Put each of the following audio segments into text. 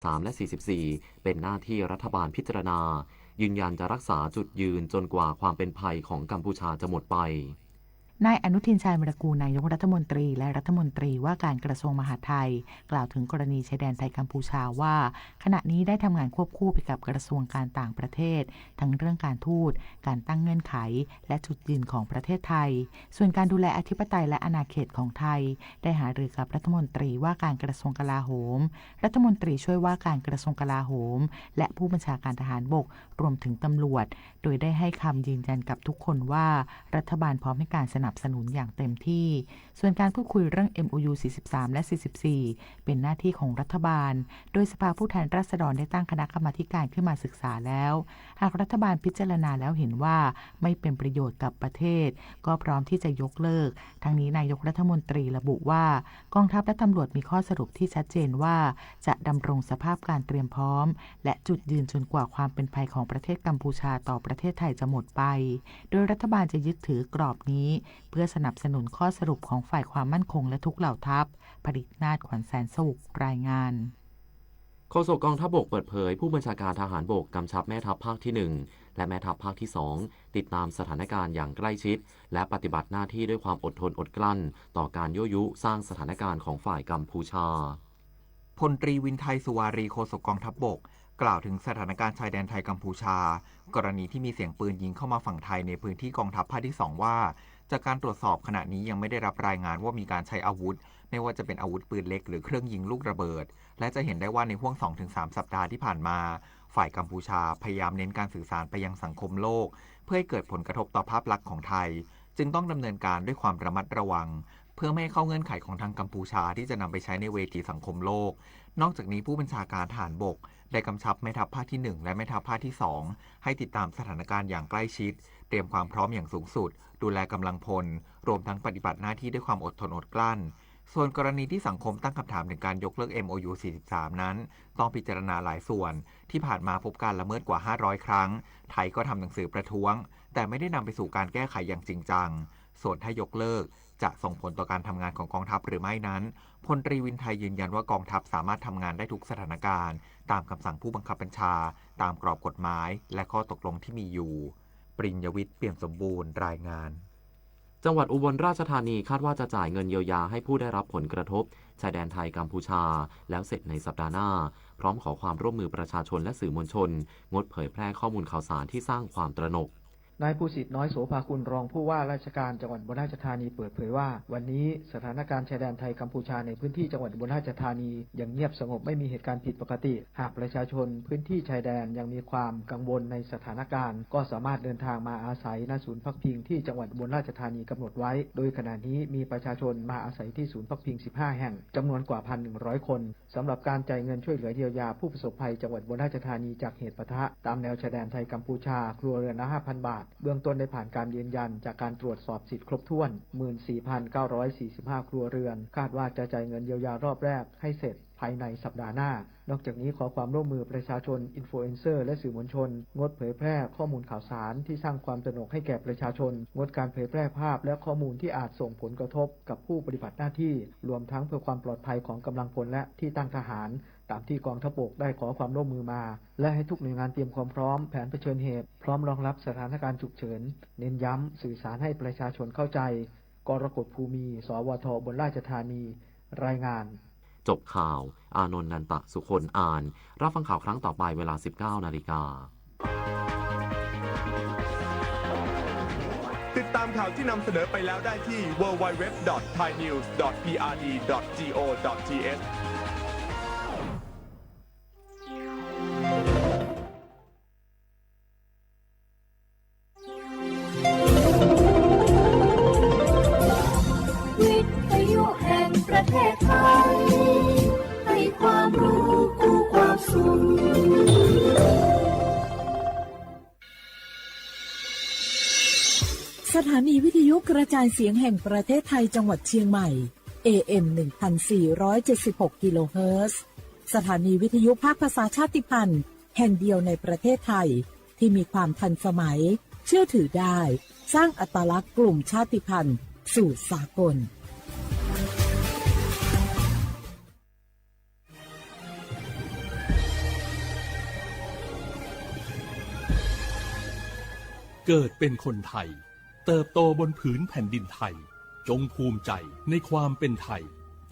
สามและสี่สิบสี่ เป็นหน้าที่รัฐบาลพิจารณา ยืนยันจะรักษาจุดยืนจนกว่าความเป็นภัยของกัมพูชาจะหมดไป นายอนุทิน ชาญวีรกูร นายกรัฐมนตรีและรัฐมนตรีว่าการกระทรวงมหาดไทย กล่าวถึงกรณีชายแดนไทยกัมพูชาว่า ขณะนี้ได้ทำงานควบคู่ไปกับกระทรวงการต่างประเทศ ทั้งเรื่องการทูต การตั้งเงื่อนไข และจุดยืนของประเทศไทย ส่วนการดูแลอธิปไตยและอาณาเขตของไทย ได้หารือกับรัฐมนตรีว่าการกระทรวงกลาโหม รัฐมนตรีช่วยว่าการกระทรวงกลาโหม และผู้บัญชาการทหารบก รวมถึงตำรวจ โดยได้ให้คำยืนยันกับทุกคนว่า รัฐบาลพร้อมให้การสนับสนุนอย่างเต็มที่ ส่วนการพูดคุยเรื่อง เอ็มโอยู สี่สิบสาม และ สี่สิบสี่ เป็นหน้าที่ของรัฐบาล โดยสภาผู้แทนราษฎรได้ตั้งคณะกรรมาธิการขึ้นมาศึกษาแล้ว หากรัฐบาลพิจารณาแล้วเห็นว่าไม่เป็นประโยชน์กับประเทศ ก็พร้อมที่จะยกเลิก ทั้งนี้นายกรัฐมนตรีระบุว่า กองทัพและตำรวจมีข้อสรุปที่ชัดเจนว่า จะดำรงสภาพการเตรียมพร้อม และจุดยืนจนกว่าความเป็นภัยของประเทศกัมพูชาต่อประเทศไทยจะหมดไป โดยรัฐบาลจะยึดถือกรอบนี้ เพื่อสนับสนุนข้อสรุปของฝ่ายความมั่นคงและทุกเหล่าทัพ ผลิตนาถ ขวัญแสนสุข รายงาน โฆษกกองทัพบกเปิดเผย ผู้บัญชาการทหารบกกำชับแม่ทัพภาคที่หนึ่งและแม่ทัพภาคที่สอง ติดตามสถานการณ์อย่างใกล้ชิด และปฏิบัติหน้าที่ด้วยความอดทนอดกลั้น ต่อการยั่วยุสร้างสถานการณ์ของฝ่ายกัมพูชา พลตรี วินไทย สุวารี โฆษกกองทัพบก กล่าวถึงสถานการณ์ชายแดนไทยกัมพูชา กรณีที่มีเสียงปืนยิงเข้ามาฝั่งไทยในพื้นที่กองทัพภาคที่สองว่า จากการตรวจสอบขณะนี้ยังไม่ได้รับรายงานว่ามีการใช้อาวุธ ไม่ว่าจะเป็นอาวุธปืนเล็กหรือเครื่องยิงลูกระเบิด และจะเห็นได้ว่าในห้วงสองถึงสามสัปดาห์ที่ผ่านมา ฝ่ายกัมพูชาพยายามเน้นการสื่อสารไปยังสังคมโลก เพื่อให้เกิดผลกระทบต่อภาพลักษณ์ของไทย จึงต้องดำเนินการด้วยความระมัดระวัง เพื่อไม่ให้เข้าเงื่อนไขของทางกัมพูชาที่จะนำไปใช้ในเวทีสังคมโลก นอกจากนี้ผู้บัญชาการทหารบก ได้กำชับแม่ทัพภาคที่หนึ่งและแม่ทัพภาคที่สอง ให้ติดตามสถานการณ์อย่างใกล้ชิด เตรียมความพร้อมอย่างสูงสุด ดูแลกำลังพล รวมทั้งปฏิบัติหน้าที่ด้วยความอดทนอดกลั้น ส่วนกรณีที่สังคมตั้งคำถามถึงการยกเลิก เอ็มโอยู สี่สิบสาม นั้น ต้องพิจารณาหลายส่วน ที่ผ่านมาพบการละเมิดกว่าห้าร้อยครั้ง ไทยก็ทำหนังสือประท้วง แต่ไม่ได้นำไปสู่การแก้ไขอย่างจริงจัง ส่วนถ้ายกเลิก จะส่งผลต่อการทำงานของกองทัพหรือไม่นั้น พลตรี วินไทย ยืนยันว่ากองทัพสามารถทำงานได้ทุกสถานการณ์ ตามคำสั่งผู้บังคับบัญชา ตามกรอบกฎหมาย และข้อตกลงที่มีอยู่ ปริญญวิทย์ เปี่ยมสมบูรณ์ รายงาน จังหวัดอุบลราชธานีคาดว่าจะจ่ายเงินเยียวยาให้ผู้ได้รับผลกระทบชายแดนไทยกัมพูชา แล้วเสร็จในสัปดาห์หน้า พร้อมขอความร่วมมือประชาชนและสื่อมวลชน งดเผยแพร่ข้อมูลข่าวสารที่สร้างความตระหนก นายภูสิทธิ์ น้อยโสภากุล รองผู้ว่าราชการจังหวัดอุบลราชธานีเปิดเผยว่า วันนี้สถานการณ์ชายแดนไทยกัมพูชาในพื้นที่จังหวัดอุบลราชธานียังเงียบสงบไม่มีเหตุการณ์ผิดปกติ หากประชาชนพื้นที่ชายแดนยังมีความกังวลในสถานการณ์ ก็สามารถเดินทางมาอาศัยณศูนย์พักพิงที่จังหวัดอุบลราชธานีกำหนดไว้ โดยขณะนี้มีประชาชนมาอาศัยที่ศูนย์พักพิง สิบห้า แห่ง จำนวนกว่า พันหนึ่งร้อย คน สำหรับการจ่ายเงินช่วยเหลือเยียวยาผู้ประสบภัยจังหวัดอุบลราชธานีจากเหตุปะทะตามแนวชายแดนไทยกัมพูชา ครัวเรือนละ ห้าพัน บาท เบื้องต้นได้ผ่านการยืนยันจากการตรวจสอบสิทธิ์ครบถ้วน หมื่นสี่พันเก้าร้อยสี่สิบห้า ครัวเรือน คาดว่าจะจ่ายเงินเยียวยารอบแรกให้เสร็จภายในสัปดาห์หน้า นอกจากนี้ขอความร่วมมือประชาชน อินฟลูเอนเซอร์ และสื่อมวลชน งดเผยแพร่ข้อมูลข่าวสารที่สร้างความตระหนกให้แก่ประชาชน งดการเผยแพร่ภาพและข้อมูลที่อาจส่งผลกระทบกับผู้ปฏิบัติหน้าที่ รวมทั้งเพื่อความปลอดภัยของกำลังพลและที่ตั้งทหาร ตามที่กองทัพบกได้ขอความร่วมมือมา และให้ทุกหน่วยงานเตรียมความพร้อมแผนเผชิญเหตุ พร้อมรองรับสถานการณ์ฉุกเฉิน เน้นย้ำสื่อสารให้ประชาชนเข้าใจ กรกฎ ภูมี สวท อุบลราชธานี รายงาน จบข่าว อานนท์ นันตะสุคน อ่าน รับฟังข่าวครั้งต่อไปเวลา สิบเก้านาฬิกา ติดตามข่าวที่นำเสนอไปแล้วได้ที่ ดับเบิลยู ดับเบิลยู ดับเบิลยู ดอท ไทยนิวส์ ดอท พีอาร์ดี ดอท จี โอ ดอท ที เอช วิทยุแห่งประเทศไทย ให้ความรู้คู่ความสุข สถานีวิทยุกระจายเสียงแห่งประเทศไทยจังหวัดเชียงใหม่ เอ เอ็ม หนึ่งพันสี่ร้อยเจ็ดสิบหก กิโลเฮิรตซ์ สถานีวิทยุภาคภาษาชาติพันธุ์แห่งเดียวในประเทศไทย ที่มีความทันสมัย เชื่อถือได้ สร้างอัตลักษณ์กลุ่มชาติพันธุ์สู่สากล ติดตามข่าวที่นำเสนอไปแล้วได้ที่ ดับเบิลยู ดับเบิลยู ดับเบิลยู ดอท ไทยนิวส์ ดอท พีอาร์ดี ดอท จี โอ ดอท ที เอช เกิดเป็นคนไทย เติบโตบนผืนแผ่นดินไทย จงภูมิใจในความเป็นไทย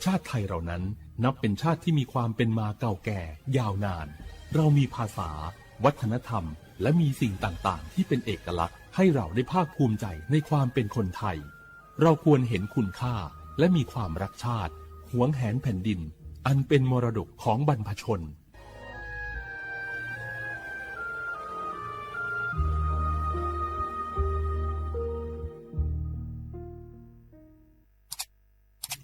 ชาติไทยเรานั้นนับเป็นชาติที่มีความเป็นมาเก่าแก่ยาวนาน เรามีภาษา วัฒนธรรม และมีสิ่งต่างๆ ที่เป็นเอกลักษณ์ให้เราได้ภาคภูมิใจในความเป็นคนไทย เราควรเห็นคุณค่า และมีความรักชาติ หวงแหนแผ่นดิน อันเป็นมรดกของบรรพชน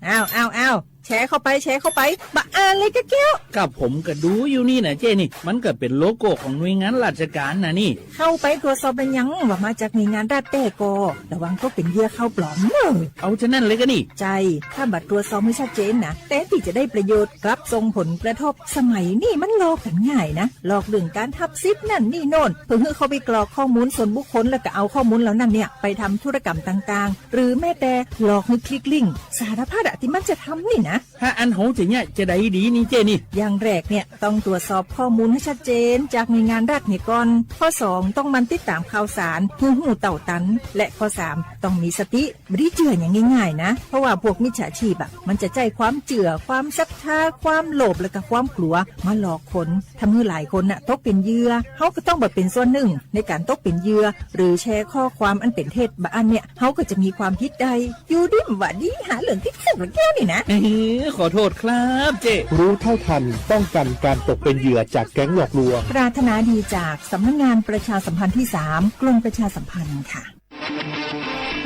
อ้าว อ้าว อ้าว แชร์เข้าไป แชร์เข้าไป บ่อ่านเลยกะแก้ว ก็ผมก็ดูอยู่นี่นะเจ้นี่ มันก็เป็นโลโก้ของหน่วยงานราชการนะนี่ เข้าไปตรวจสอบเป็นยังว่ามาจากหน่วยงานรัฐแท้ก่อ ระวังตกเป็นเหยื่อข่าวปลอมเนอะ เอาฉะนั้นเลยก็นี่ ใช่ ถ้าบ่ตรวจสอบให้ชัดเจนนะ แทนที่จะได้ประโยชน์ กลับส่งผลกระทบ สมัยนี้มันหลอกกันง่ายนะ หลอกเรื่องการทับสิทธิ์นั่นนี่โน่น เพื่อให้เขาไปกรอกข้อมูลส่วนบุคคล แล้วก็เอาข้อมูลเหล่านั้นเนี่ยไปทำธุรกรรมต่างๆ หรือแม้แต่หลอกให้คลิกลิงก์ สารพัดอะที่มันจะทำนี่นะ ถ้าอันโหจะเนี่ยจะได้ดีนี่เจ้นี่ อย่างแรกเนี่ยต้องตรวจสอบข้อมูลให้ชัดเจนจากหน่วยงานรัฐเนี่ยก่อน ข้อสองต้องหมั่นติดตามข่าวสาร เพื่อรู้เต้าตัน และข้อสามต้องมีสติ บ่ได้เชื่ออย่างง่ายๆนะ เพราะว่าพวกมิจฉาชีพอะ มันจะใช้ความเชื่อ ความศรัทธา ความโลภ และก็ความกลัวมาหลอกคน ทำให้หลายคนน่ะตกเป็นเหยื่อ เฮาก็ต้องบ่เป็นส่วนหนึ่งในการตกเป็นเหยื่อ หรือแชร์ข้อความอันเป็นเท็จบ่อันเนี่ย เฮาก็จะมีความผิดได้ อยู่ดีบ่ดีหาเรื่องติดคุกละแก้วนี่นะ เอ้ย ขอโทษครับเจ้ รู้เท่าทันป้องกันการตกเป็นเหยื่อจากแก๊งหลอกลวง ปรารถนาดีจากสำนักงานประชาสัมพันธ์ที่สาม กรมประชาสัมพันธ์ค่ะ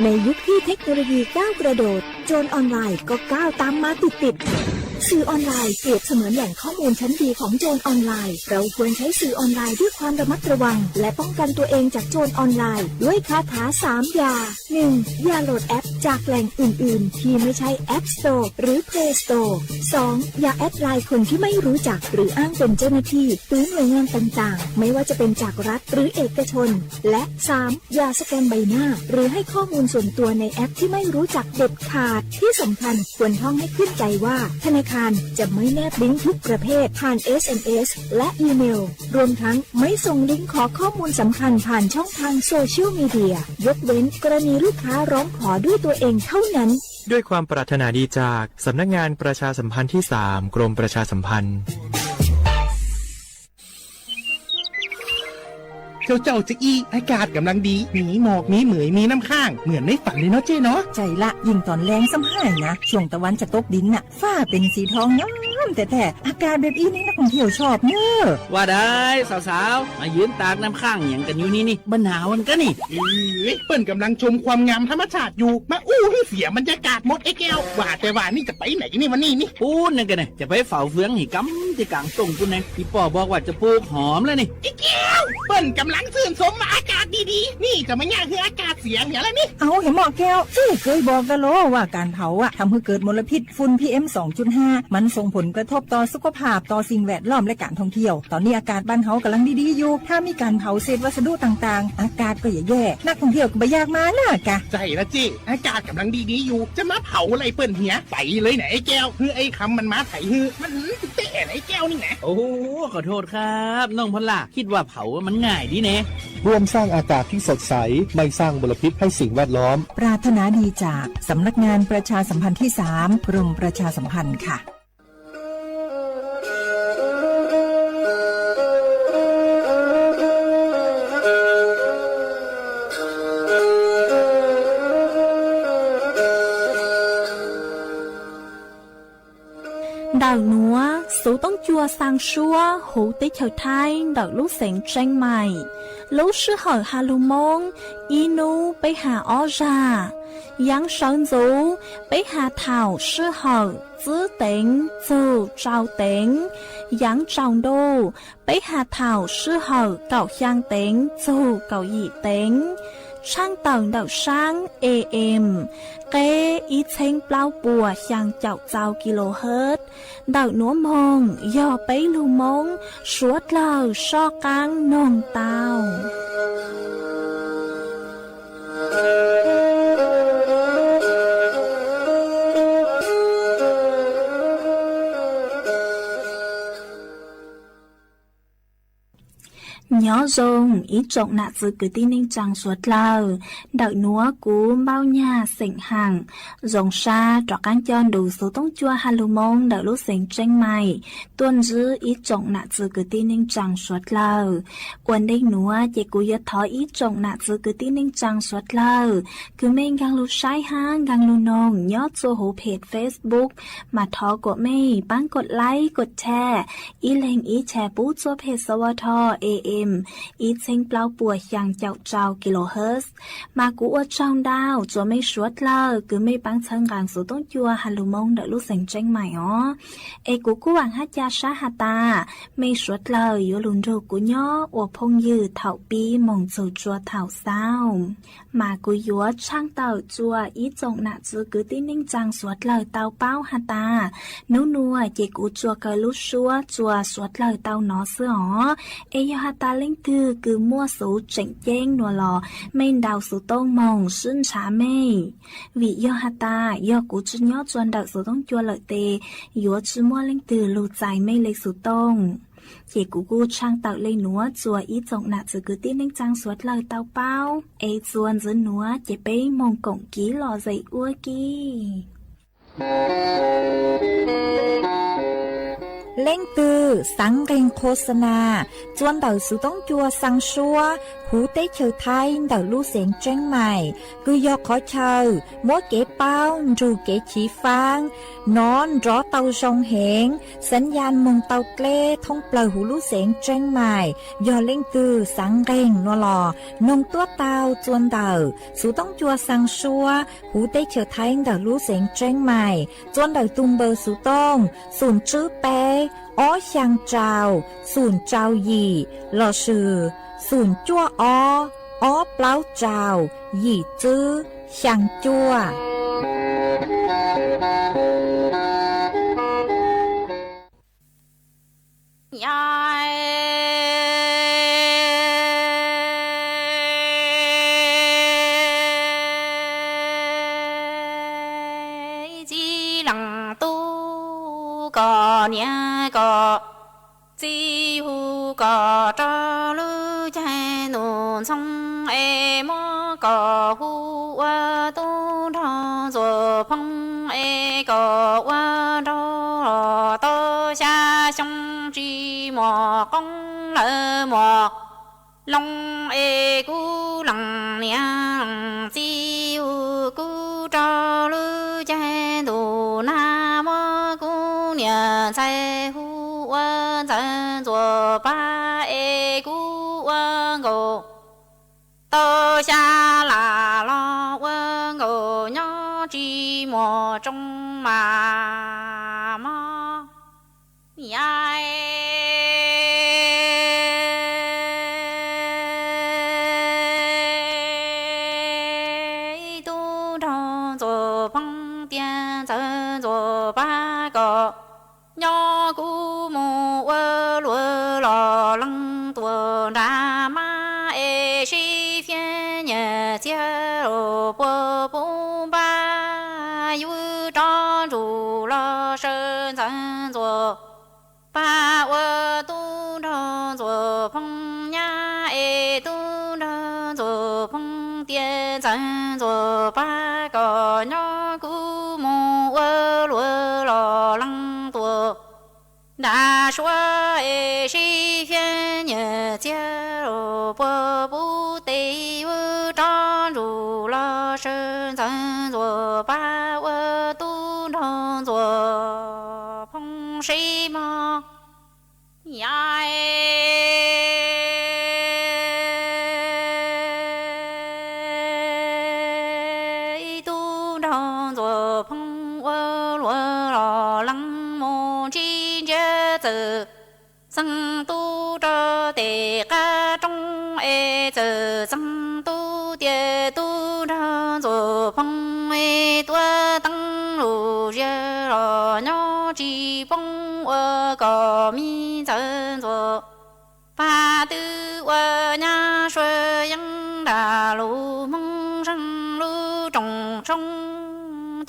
ในยุคที่เทคโนโลยีก้าวกระโดด โจรออนไลน์ก็ก้าวตามมาติดๆ สื่อออนไลน์เปรียบเสมือนแหล่งข้อมูลชั้นดีของโจรออนไลน์ เราควรใช้สื่อออนไลน์ด้วยความระมัดระวัง และป้องกันตัวเองจากโจรออนไลน์ด้วยคาถาสามอย่า หนึ่ง อย่าโหลดแอปจากแหล่งอื่นๆ ที่ไม่ใช่ App Store หรือ Play Store สอง อย่าแอดไลน์คนที่ไม่รู้จักหรืออ้างเป็นเจ้าหน้าที่หรือหน่วยงานต่างๆ ไม่ว่าจะเป็นจากรัฐหรือเอกชน และ สาม อย่าสแกนใบหน้า หรือให้ข้อมูลส่วนตัวในแอปที่ไม่รู้จักเด็ดขาด ที่สำคัญควรท่องให้ขึ้นใจว่าธนาคารจะไม่แนบลิงก์ทุกประเภทผ่าน เอสเอ็มเอส และอีเมล รวมทั้งไม่ส่งลิงก์ขอข้อมูลสำคัญผ่านช่องทางโซเชียลมีเดีย ยกเว้นกรณีลูกค้าร้องขอด้วยตัวเองเท่านั้น ด้วยความปรารถนาดีจากสำนักงานประชาสัมพันธ์ที่สาม กรมประชาสัมพันธ์ เจ้าเจ้าจะอี้ อากาศกำลังดี มีหมอก มีเหมย มีน้ำค้าง เหมือนในฝันเลยเนาะเจ้เนาะ ใช่ละ ยิ่งตอนแลงซ้ำห้ายนะ ช่วงตะวันจะตกดินน่ะ ฟ้าเป็นสีทองงามแท้ๆ อากาศแบบอี้นี่นักท่องเที่ยวชอบเนอะ ว่าได้สาวๆ มายืนตากน้ำค้างหยังกันอยู่นี่นี่ บ่หนาวกันกะนี่ เอ้ย เปิ้นกำลังชมความงามธรรมชาติอยู่ มาอู้ให้เสียบรรยากาศหมดไอ้แก้ว ว่าแต่ว่านี่จะไปไหนนี่วันนี้นี่ ปู๊นนั่นกันนะ จะไปเฝ้าเฟืองให้กำที่กลางต้งปู๊นนะ อีป้อบอกว่าจะปลูกหอมแล้วนี่ ไอ้แก้ว เปิ้นกำลังชื่นชมว่าอากาศดีๆ นี่จะมาย่าให้อากาศเสียเหียแล้วนี่ เอาเหยาะหม้อแก้ว เจ้เกยบอกกะโลว่าการเผาอะทำให้เกิดมลพิษฝุ่น พีเอ็ม สองจุดห้า มันส่งผลกระทบต่อสุขภาพ ต่อสิ่งแวดล้อม และการท่องเที่ยว ตอนนี้อากาศบ้านเฮากำลังดีๆอยู่ ถ้ามีการเผาเศษวัสดุต่างๆ อากาศก็จะแย่ นักท่องเที่ยวก็บ่อยากมานะกะ ใช่ละเจ้ อากาศกำลังดีๆอยู่ จะมาเผาอะไรเปิ้นเหีย ไปเลยนะไอ้แก้ว คือไอ้คำมันมาไถฮือ มันหืมติดเตะไอ้แก้วนี่นะ โอ้ ขอโทษครับ น้องพอลล่า คิดว่าเผามันง่ายดีแน่ ร่วมสร้างอากาศที่สดใส ไม่สร้างมลพิษให้สิ่งแวดล้อม ปรารถนาดีจากสำนักงานประชาสัมพันธ์ที่สาม กรมประชาสัมพันธ์ค่ะ Ntawm nuav xuv toob cua xaa suab huv teb chaws Thaib ntawm lub xeev Tseeb Maim. Lub sij hawm has lug Moob, ib nub peb has ob zag. Yaav sawv ntxuv, peb has thaum sij hawm txwb teev txug tsau teev. Yaav tsaus ntuj, peb has thaum sij hawm kaum xyaa teev txug kaum yim teev. Tshaaj tawm ntawm saab A M, qeb ib txheeb plaub puas xyaa caum txau kilohertz. Ntawm nuav moog yog peb lug Moob suav dlawg soj qaab noog tau. Nyob zoo ib tsoom nam txiv kwv tij neej tsaa suav dlawg, ntawm nuav kuv Npauj Nyag xeem Haam zoo sab rov qaab coj nrug xuv toob cua ha lug moo ntawm lub xeev Tseeb Maim tuaj ntsib ib tsoom nam txiv kwv tij neej tsaa suav dlawg. Ua ntej nuav ces kuv yuav thov ib tsoom nam txiv kwv tij neej tsaa suav dlawg kws mej nkaag lug saib hab nkaag lug noog nyob txhua huv phem Facebook, mas thov kuas mej paab koj like koj share, ib leeg ib chais pub txhua phem xov ua tho AM ib txheeb plaub puas xyaa caum rau kilohertz. Mas kuv ua tsaug ntau rua mej suav dlawg kws mej paab txhawb nqaa xuv toob cua ha lug moo ntawm lub xeev Tseeb Maim os. Es kuv kuj vaam hab ca sab has tas mej suav dlawg yuav lug nrug kuv nyob ua phooj ywg thaum pib moog txug rua thaum xaus. Mas kuv yuav tshaaj tawm rua ib tsoom nam txiv kwv tij neej tsaa suav dlawg tau paub has tas, nub nuav ces kuv tsuas kaw lub suab rua suav dlawg tau nov xwb os. Es yog has tas leej twg kws muaj xuv tseem ceeb nuav los mej ntaus xuv tooj moog sib ntshaw mej. Vim yog has tas yog kuv tsi nyob rua ntawm xuv toob cua lawm tes yuav tsi muaj leej twg lug txais mej le xuv tooj. Ces kuv kuj tshaaj tawm le nuav rua ib tsoom nam txiv kwv tij neej tsaa suav dlawg tau paub. Es txuas ntxiv nuav ces peb moog koom kiv lom zem ua ke. Leej twg xaav nqeeg qho xa nas rua ntawm xuv toob cua xaa suab huv teb chaws Thaib ntawm lub xeev Tseeb Maim, kws yog qhov chaw muab kev paub nrug kev chiv faab nov nrov tau zoo heev, xaav yaj moog tau dleb thoob plawg huv lub xeev Tseeb Maim. Yog leej twg xaav nqeeg nuav los noog tuab taug rua ntawm xuv toob cua xaa suab huv teb chaws Thaib ntawm lub xeev Tseeb Maim, rua ntawm tug npawb xuv tooj xum tswb peb ob xyaa rau xum rau yim lossis xum cuaj ob ob plaub rau yim tswb xyaa cuaj. Txiv leej tub koj niam koj txiv hu koj rau lub caij ntuj ntxhoo es muab koj hu ua tub nraug Ntxuag Phoo es koj ua nraug los tau xya xyoo tsis muaj qoob lawm muaj loo es kuv leej niam leej txiv hu kuv rau lub caij ntuj nag muab kuv niam ntxhais hu ua Ntxawg Ntxuag Paj es kuv ua nkaus tau xya las los ua nkaus nyob tsis muaj tsoo mas mob. Niam, tub nraug Ntxuag Phoo tias Ntxawg Ntxuag Paj koj nyob kuv mus ua luag los leej tuaj nram mab es sib fiab nyias txiag los puag pub npab yus rov ntsug los sawv Ntxawg Ntxuag Paj ua tub nraug Ntxuag Phoo nyab es tub nraug Ntxuag Phoo tias Ntxawg Ntxuag Paj koj nyob kuv mus ua luag los leej tuaj nram suab es sib fiab nyias txiag los puag pub tes yus rov ntsug los sawv Ntxawg Ntxuag Paj ua tub nraug Ntxuag Phoo sib mog. Niam, tub nraug Ntxuag Phoo ua luag los leej mus tsis ntsiag txawm txeeg tub rau tes qab roob es txawm txeeg tub tias tub nraug Ntxuag Phoo es tuaj teeb lus ziag los nyob tsis poob ua kom me Ntxawg Ntxuag Paj twb ua nyab suav yeeb nram lub Hmoob Zeeg lub rooj tshoob.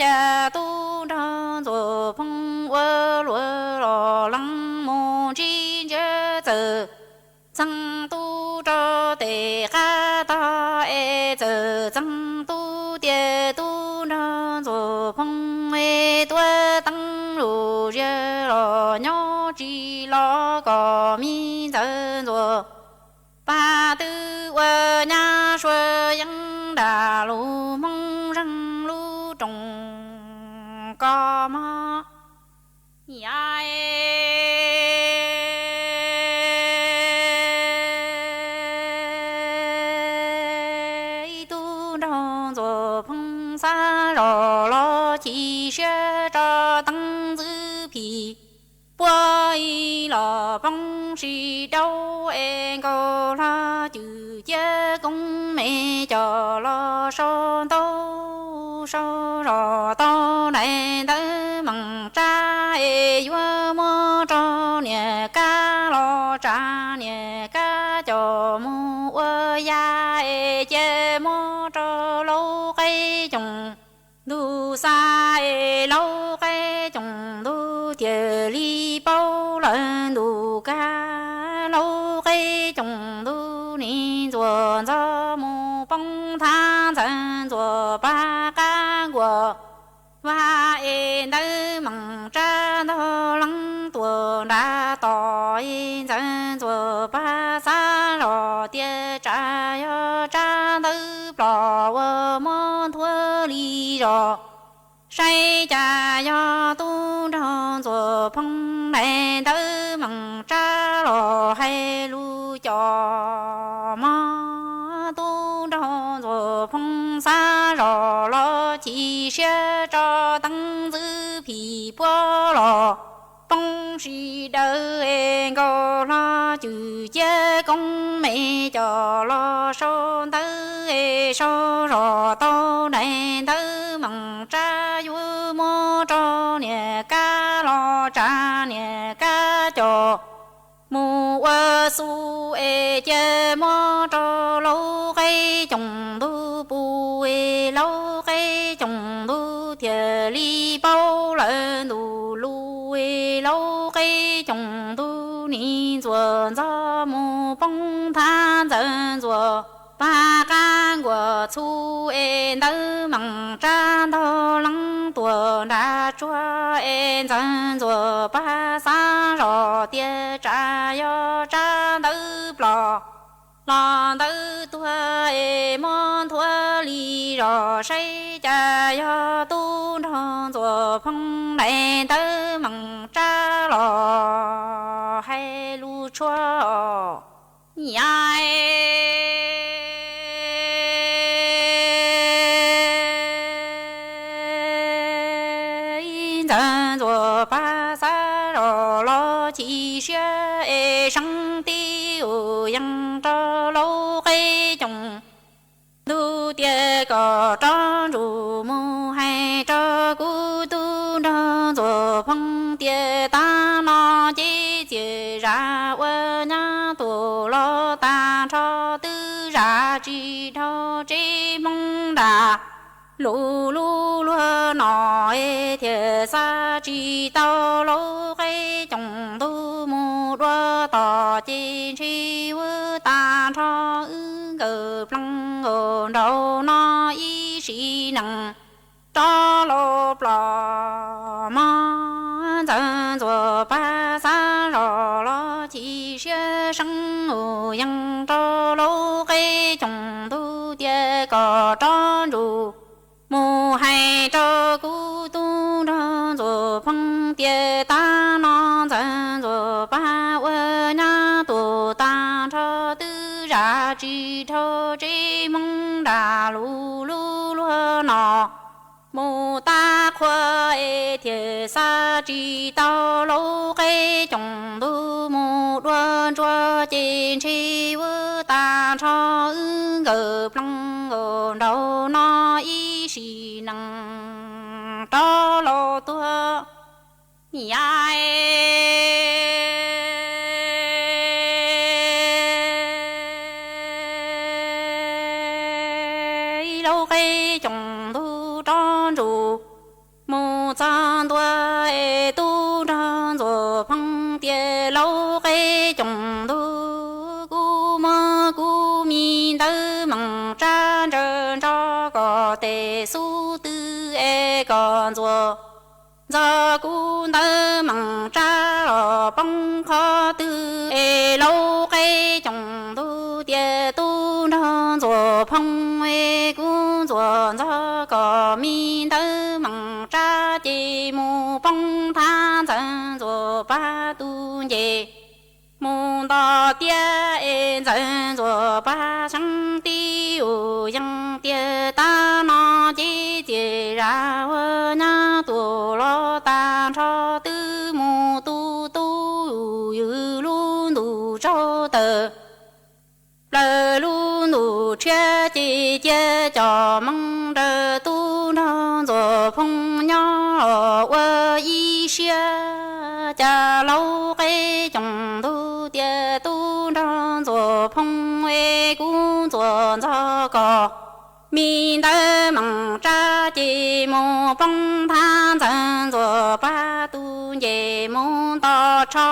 Cas tub nraug Ntxuag Phoo ua luag los leej mus tsis ntsiag txawm Txeeb tub rau tes qab tog es txawm txeeb tub tias tub nraug Ntxuag Phoo es tuaj teeb lus ziag los nyob tsis los kom me ntxawg Ntxuag Paj twb ua nyab sua yeeb nram lub Hmoob Zeeg lub rooj kos mog. Yam tub nraug Ntxuag Phoo xav zos los chim siab tso teeb ntxwv phim puab ib los poob sis daub es nkaus hlo cwm ciab koob me coj los sau ntaub sau zos tau daim ntawv meem tsab es yuav muab rau niam kab los tsa niam kab coj mus ua yam es cia muab rau laub qaib coom ntug xa es laub qaib coom ntug thiaj li paub lawm ntu kab laub qaib coom ntug nim Ntxuag Ntxhov mus poob thab ntxawg Ntxuag Paj qab nkuas vaj es ntawv meem tsab ntog leeb tuaj nram toj es ntxawg Ntxuag Paj xav zos tias tsam yog tsab ntawv plom uas muab nthuav li zos saib cas yog tub nraug Ntxuag Phoo daim ntawv meem tsab los hais lus coj mog. Tub nraug Ntxuag Phoo xav zos los chim siab tso teeb ntxwv phim puab los poob sis daws es nkaus hlo cwm ciab koob me coj los sau ntawv es sau zos tau daim ntawv meem tsab yuav muab rau niam kab los tsa niam kab coj mus ua xu es cia muab rau laub qaib coom ntug pub es laub qaib coom ntug thiaj li paub lawm ntu lus es laub qaib coom ntug nim Ntxuag Ntxhov mus poob thab ntxawg Ntxuag Paj qab nkuas txhu es ntawv meem tsab ntog leeb tuaj nram tsuag es ntxawg Ntxuag Paj xav zos tias tsam yog tsab ntawv plom los ntawv tuag es muab nthuav li zos saib cas yog tub nraug Ntxuag Phoo daim ntawv meem tsab los hais lus tshua yam ntxawg Ntxuag Paj xav zos los chim siab es seeb tib ua yees rau laub qaib coom ntug tias kom rov ntsuj mus hais rau kuv tub nraug Ntxuag Phoo tias tag no ces txias zam ua nyab tuaj los tag nrho twb zam tsis dhau tsev Hmoob nram lub lub luag no es thiaj xa tsis tau laub qaib coom ntug mus dua tom ces ntshe vwm tag nrho wb nkawd plees nkaus nraum no ib sim neej rov los plom mog. Ntxawg Ntxuag Paj xav zos los chim siab seeb ua yees rau laub qaib coom ntug tias kom rov ntsuj mus hais rau kuv tub nraug Ntxuag Phoo tias tag no ntxawg Ntxuag Paj ua nyab tuaj tag nrho twb zam tsis dhau tsev Hmoob nram lub lub luag no mus tag qhua es thiaj xa tsis tau laub qaib coom ntug mus dua ntsuag ces ntshe vwm tag nrho wb nkawd plees nkaus nraum no ib sim neej rov los tuag yam laub qaib coom ntug rov ntsuj mus txog ntua es tub nraug Ntxuag Phoo tias laub qaib coom ntug tes xub twg es kom ntxuag ntxog kub ntawd meem tsab los poob qhov twg es laub qeb coom ntuj tias tub nrog ntxuag phoo es kub ntxuag ntxog kom me ntawd meem tsab ces mus poob thab ntxawg ntxuag pab tus nce mus nto tiab es ntxawg ntxuag pab seeb tib ua yees tiag tab no ces txias zam ua nyab tuag los tag nrho twb mus tu tub ywm lub ntuj tsaug tawm plaws lub ntuj tshiab ces cia cov moo nraws tub nrog ntxuag phoo nyob los ua ib siab cas laub qeb coom ntuj tias tub nrog ntxuag phoo es kub ntxuag ntxog kom me ntawd meem tsab ces mus poob thab ntxawg ntxuag pab tus nce mus nto tsho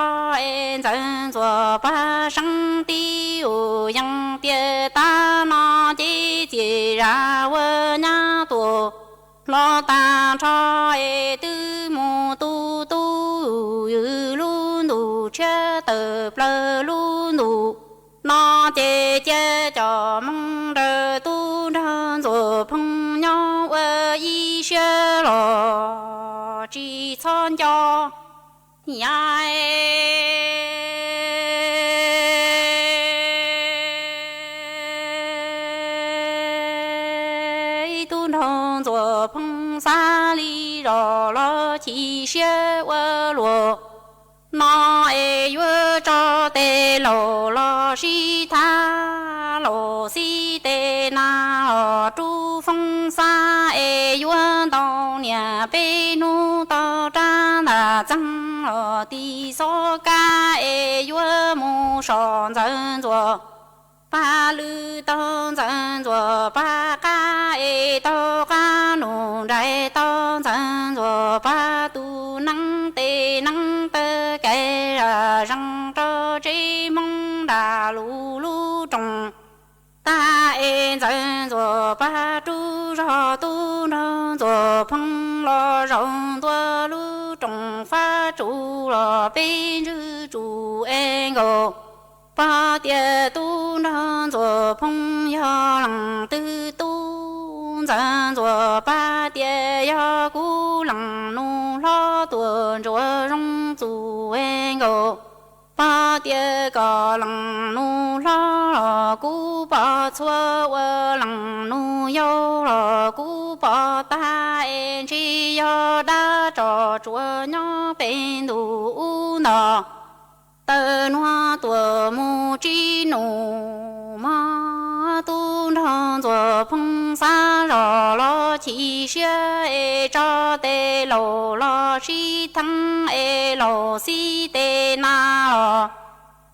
es ntxawg ntxuag pab seeb tib ua yees tias tab no ces txias zam ua nyab tuag los tag nrho es twb mus tu tub ywm lub ntuj tshiab tawm plaws lub ntuj no ces cia cov moo nraws tub nrog ntxuag phoo nyob ua ib siab los tsis txhob nco. Yam tub nrog ntxuag phoo xav li zos los chim siab ua luaj no es yuav tso tes laus los sib tham laus xib tes nas los rub foob xab es yuav ntau niam peb hnub tau rab ntas txeeg los ti xob kab es yuav mus so ntxawg ntxuag pab lwm tau ntxawg ntxuag pab qab es tau qab nus nrais tau ntxawg ntxuag pab tus neeb tes neeb taw kais zam zees rau tsev hmoob nram lus lub roos tag es ntxawg ntxuag pab rub zog tub nrog ntxuag phoo los zaum ntua lub roos fab tsuv los peb ntswg tsuv es nkaus pog tias tub nrog ntxuag phoo yog leej twg tub ntxawg ntxuag pab tias yog kuv leej nus hlob tuaj ntsuav zoo txuj es nkaus pog tias kom leej nus hlob los kuv pog txhua ua leej nus yau los kuv pog tag es ntshe yog dab tso tsuav nyob pem ntuj ub nto taw nuav tuaj mus tsib nus mog. Tub nrog ntxuag phoo xav zog los chim siab es tso tes laus los sib theeb es laus xib tes nas los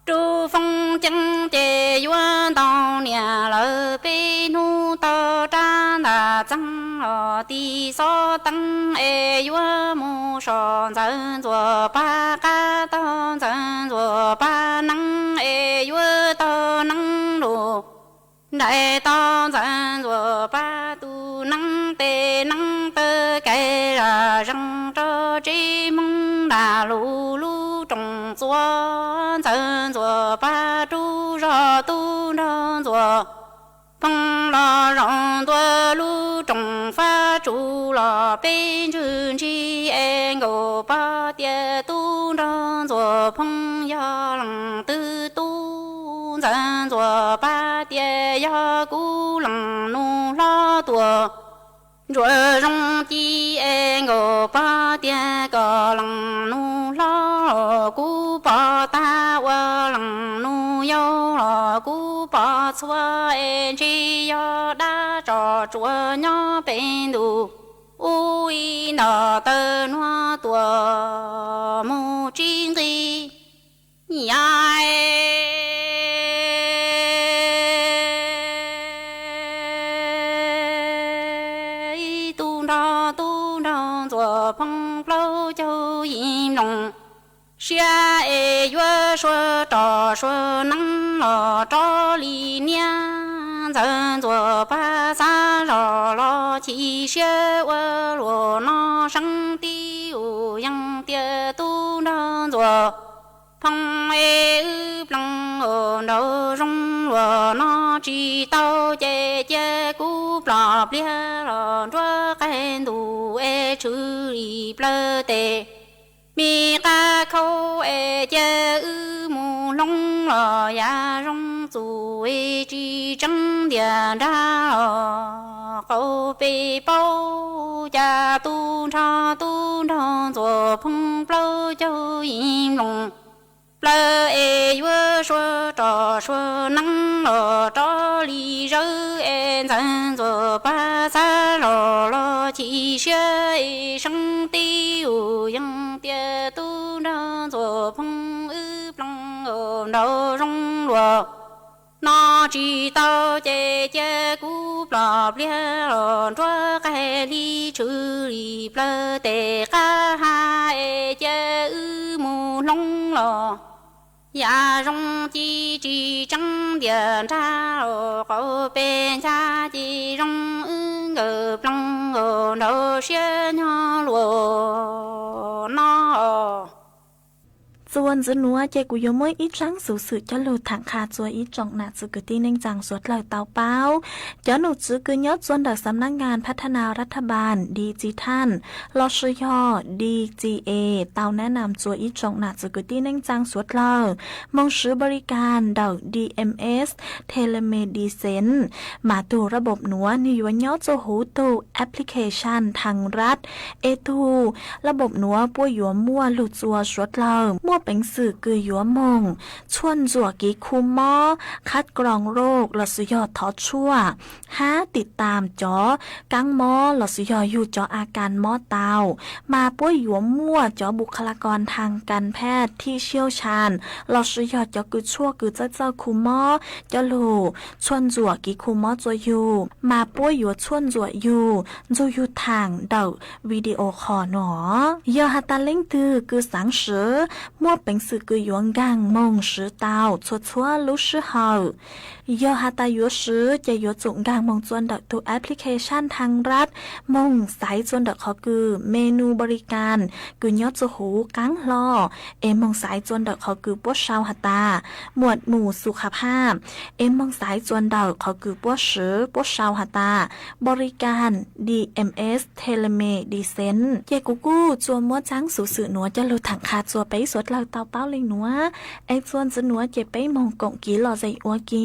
rub foob ceeb ces yuav ntau niam lawm peb hnub tau rab ntas txeeg los ti xob teeb es yuav mus so ntxawg ntxuag pab qab taug ntxawg ntxuag pab neeb es yuav taug neeb lus nrais tau ntxawg ntxuag pab tus neeb tes neeb taw kais zam zees rau tsev hmoob nram lus lub roos txuav ntxawg ntxuag pab rub zog tub nrog ntxuag phoo los zaum ntua lub roos fab tsuv los peb ntswg ntsig es nkaus pog tias tub nrog ntxuag phoo yog leej twg tub ntxawg ntxuag pab tias yog kuv leej nus hlob tuaj ntsuav zoo ci es nkaus pog tias kom leej nus hlob los kuv pog tag ua leej nus yau los kuv pog txhua es ntshe yog dab tso tsuav nyob pem ntuj ub ib nto taw nuav tuaj mus tsib nqi. Yam tub nrog tub nrog ntxuag phoo plaub caug yim nploos siab es yuav sua roj sua neeb los rov li niab Ntxawg Ntxuam Paj Xab Zos los chim siab ua luam no, seeb tib ua yees tias tub nrog Ntxuam Phoo es wb plees ua nraug zoo luam no tsis tau ces cia kuv plom pliag los nruab qaib ntuj es tshwm li plawv tes me qab khaub es cia wb mus hloov los yav zoo txuj es tsis tseeb ntiag nrag los qaum peb paub cas tub nrog tub nrog Ntxuam Phoo plaub caug yim nploos plaws es yuav sua roj sua neeb los rov li zawv es Ntxawg Ntxuam Paj Xab Zos los chim siab es seeb tib ua yees tias tub nrog Ntxuam Phoo wb plees ua nraug zoo luam no tsis tau ces cia kuv plom pliag los nruab qaib hli tshwm li plawv tes qab ha es cia wb mus hloov los yav zoo ci tsis tseeb ntiag nrag los qaum peb ncha ci zoo wb nkawd plees ua nraug siab nyob luam no. Txuas ntxiv nuav ces kuv yuav muab ib tsaab xuv xwm coj lug thaam qha txua ib tsoom nam txiv kwv tij neej tsaa suav dlawg tau paub. Cov nom tswv kws nyob txua ntawm Xam nab nkas Phav Thaj Nas Rav Thaj Npas, D C Thaj, los sis yog D C A tau nab nam txua ib tsoom nam txiv kwv tij neej tsaa suav dlawg moog swv npau li kas ntawm D M S Telemedicine, mas tug rab npaum nuav nwg yuav nyob txua huv tug application Thaj Rav, es tug rab npaum nuav puab yuav muaj lug txua suav dlawg muaj peev xwm kws yuav moog txhuaj ntxuam kiv khu mob, khab kroos roj los sis yog thov tshuaj, hab tim tam cov kaab mob los sis yog yug cov a kas mob tau, mas puab yuav muaj cov bukhalakos thaj kas phaj thib siab xan los sis yog cov kws tshuaj kws txawj txawj khu mob coj lug txhuaj ntxuam kiv khu mob txua yug, mas puab yuav txhuaj ntxuam yug ntxug yug thaam ntawm video qhov nuav. Yog has tas leej twg kws xaav swv, muaj peev xwm kws yuav nkaag moog swv tau txhua txhua lub sij hawm. Yog has tas yuav swv ces yuav tsum nkaag moog txua ntawm tug application Thaj Rav, moog xaiv txua ntawm qhov kws menu npau li kas kws nyob txua huv qaab hlo, es moog xaiv txua ntawm qhov kws puab sau has tas muam mus xu qha phaj, es moog xaiv txua ntawm qhov kws puab swv puab sau has tas npau li kas D M S Telemedicine. Ces kuv kuj txua muab tsaab xuv xwm nuav coj lug thaam qha txua peb suav dlawg tau paub le nuav, es txua ntxiv nuav ces peb moog koom kiv lom zem ua ke.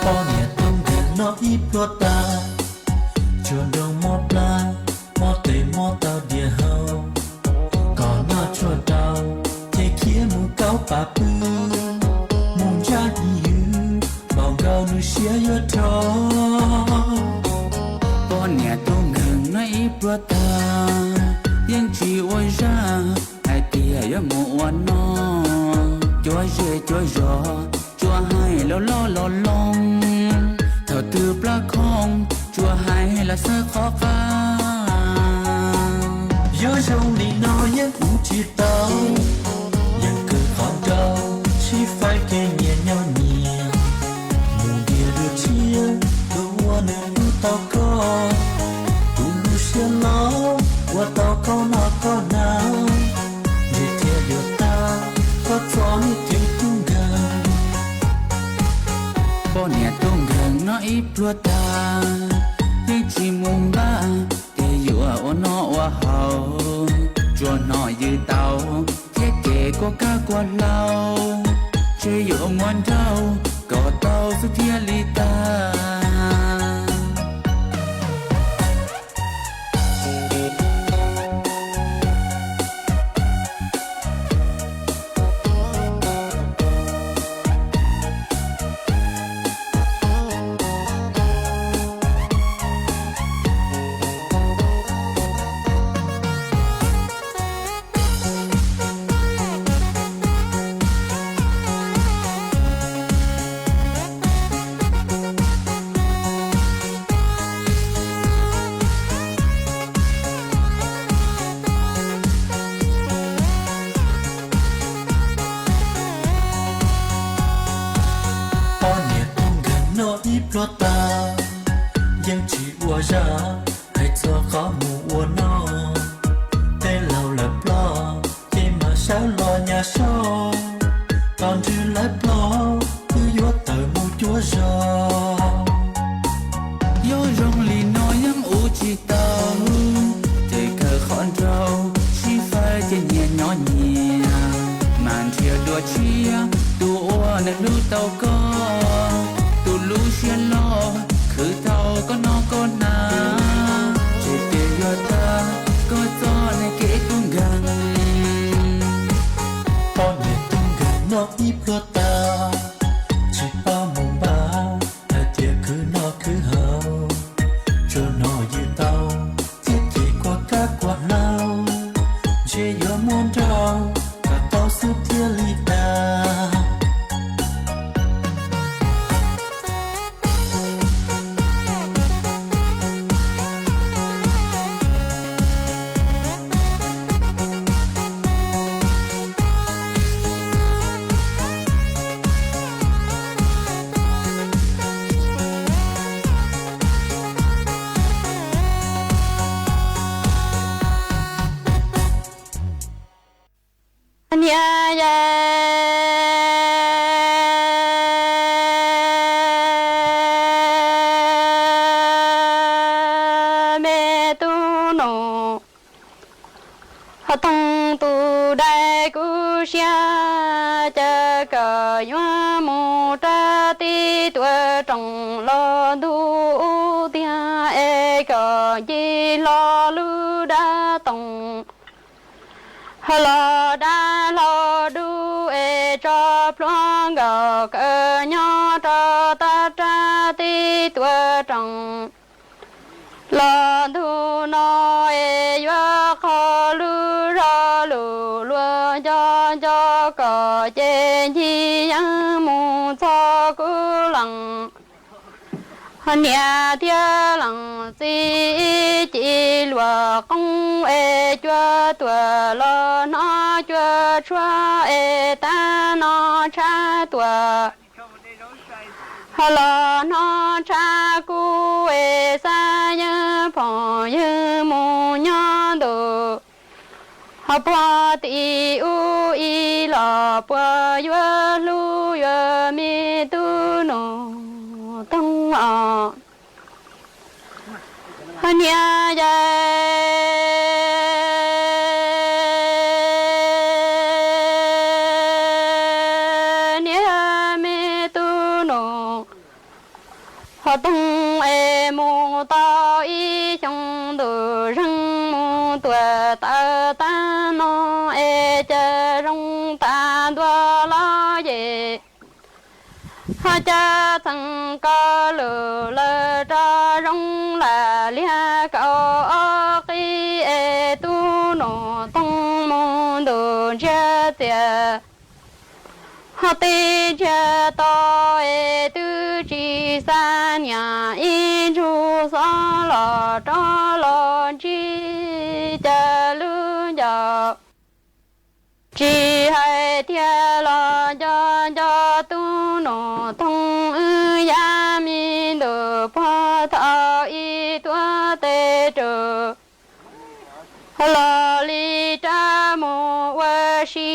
Poj niam tub nkeeg noj ib pluag tas, tsuag nroo mob plab, mob tes mob taw diav hau. Kom noj tshuaj rau, ces khiav mus kaub pam pw, mus ntsaj hnyuv, npaum nkaus nws siab yuav rho. Poj niam tub nkeeg noj ib pluag tas, yeej tsis ua zaj, hais tias yuav mus ua noj. Cuav zej cuav zos, tsuas hais loj loj los loo, thaum twg plab khoov, tsuas hais los xawb qhov qab. Yuav zoo li no yeej ua tsis tau, yeej kawg qhov nrau, sib faib kev nyias nyob nyias. Mus ntiag dua tshiab, tus ua nws hlub tau koj, tus lub siab loj, ua tau koj noj koj hnav, ntshe thiaj yuav tag koj txoj niag cev tub nkeeg. Poj niam tub nkeeg noj ib pluag tas, yeej tsis mus npaj, ces yuav ua noj Ua zaj hais txog qhov mus ua noj, tej laus lawv ploj ces mam sawv los nyas soj. Tos nrwg lawv ploj twb yuav tawm mus cuab zog. Yob zoo li no yeej ua tsis tau, ces kawg qhov nraug sib faib ces nyias nyob nyias. Mas nrhiav dua tshiab tus uas nws hlub tau koj, tus lub siab loj khwv tau koj noj koj hnav, ces twb yuav tag koj txoj niag kev tub nkeeg. Poj niam tub nkeeg noj ib pluag tas, tsis paub mus npaj hais tias khwv noj khwv haus, tsuas hnov yws tau thiab ces kuag kab kuag hlau, ntshe yuav muab nrauj kom tau xwb thiaj li tag. Niam yau me tub nus, ho toog tus dais kuv siab, cas kom yuav mus rau tib tuam rooj los ntuj ub tiag es kom ncig hlo lub dab toog. Ho los dab hlau dub es tso plhuav nkaus kawg nyob rau tag rau tib tuam rooj. Los ntuj no es yuav qhov lub zog lus luag nco nco kom ces ncig yeeb mus txog kuv leej. Ho niam thiab leej txiv ci luag qoob es cuab tuam los hnov cuab tshuab es tab no tshab tuam. Ho los hnov tshab kub es xav yeej phoom ywg mus nyob ntu. Ho puag tim ub ib los puas yuav hlub yuav me tub nus toog os. Ho niam yau niam yau me tub nus, ho toog es mus tau ib xyoo ntu zeeg mus tuam tawm tag no es cas zoo tas ntua los ces ho cas txheej koj lus lawv rov zoo lam liag kaum ob qib es tub nus toog mus ntu ntsiag txias. Ho tib ntsiag to es twb tsis xa niam ib ntsug xob los rov los ntsib cas lub ncauj tsis hais tiag los nco nco tub nus toog wb yam me ntu puag thaum ib tuam tes rau los li rab mus ua si